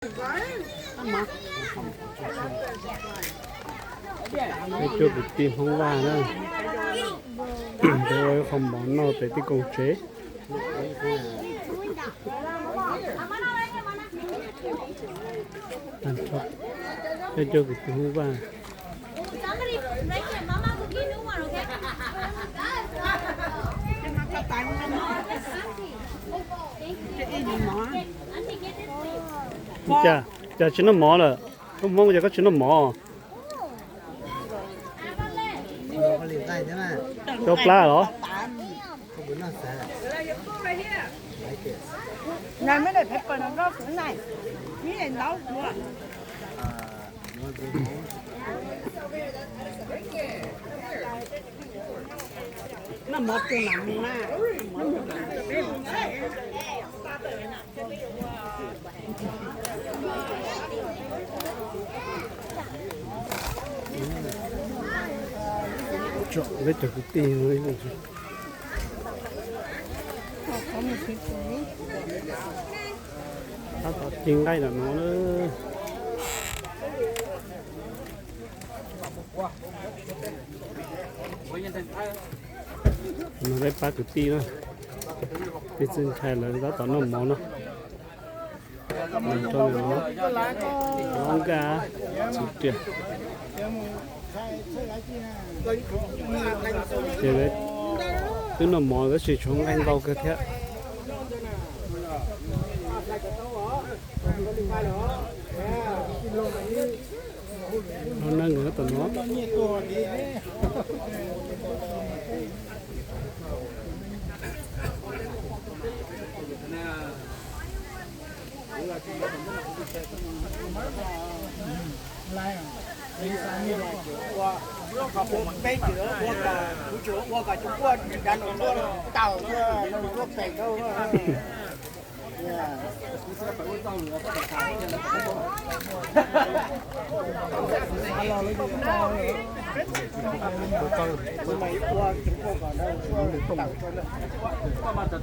Peb cuab kwv tij Hmoob Vaj na, peb ua ib qho mov noj pem tij koom tsev. Peb cuab kwv tij Hmoob Vaj. Cas, cas tsis noj mov lawm? Koj Hmoob cas koj tsis noj mov? Rau plab los? Tsom peb cov kwv tij no ib leeg. Tab tom ci nqaij ntawm no na. No peb pab kwv tij na, peb txwj ntshai lawv tab tom noj mov no. Rau no, nkaj txiv riam. Ces twb noj mov tab sis tshuav nqaij ntau kawg thiab. Lub neej nyob tom no.